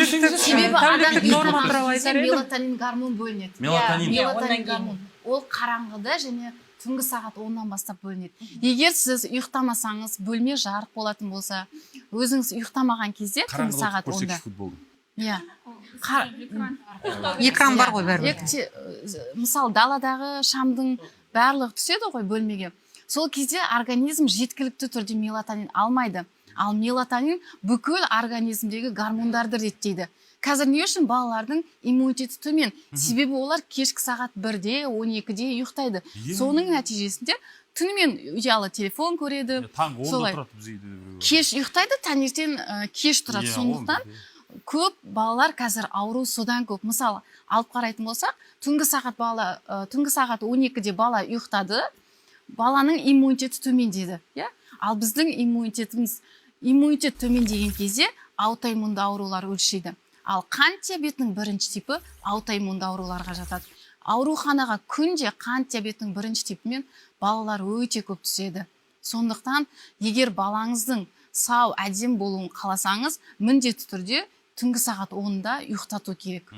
Себебі адам Тәуліктік норма ұйықтаған туралы кезде айтар едім. мелатонин гормон бөлінеді. Мелатонин. Иә, Мелатонин одан кейін. гормон ол қараңғыда және түнгі сағат 10-нан бастап бөлінеді. Егер сіз ұйықтамасаңыз, бөлме жарық болатын болса, өзіңіз ұйықтамаған кезде түнгі Қараңғыда сағат отырып 10-да көрсекші футболды. Иә. Экран бар ғой бәрібір. Мысалы, даладағы шамдың барлығы түседі ғой бөлмеге. Сол кезде организм жеткілікті түрде мелатонин алмайды. Ал мелатонин бүкіл организмдегі гормондарды реттейді. Қазір не үшін балалардың иммунитеті төмен? Себебі олар кешкі сағат 1-де, 12-де ұйықтайды. Соның нәтижесінде түнімен ұялы телефон көреді. Таңғы 10-да Солай. тұрады біз үйде біреу. Кеш ұйықтайды, таңертең кеш тұрады. Иә, Сондықтан 11-де. көп балалар қазір ауру содан көп. Мысалы, алып қарайтын болсақ, түнгі сағат 12-де бала ұйықтады, баланың иммунитеті төмендеді, иә. Ал біздің иммунитет төмендеген кезде аутоиммунды аурулар өршиді. Ал қант диабетінің бірінші типі аутоиммунды ауруларға жатады. Ауруханаға күнде қант диабетінің бірінші типімен балалар өте көп түседі. Сондықтан егер балаңыздың сау, әдемі болуын қаласаңыз, міндетті түрде түнгі сағат 10-да ұйықтату керек.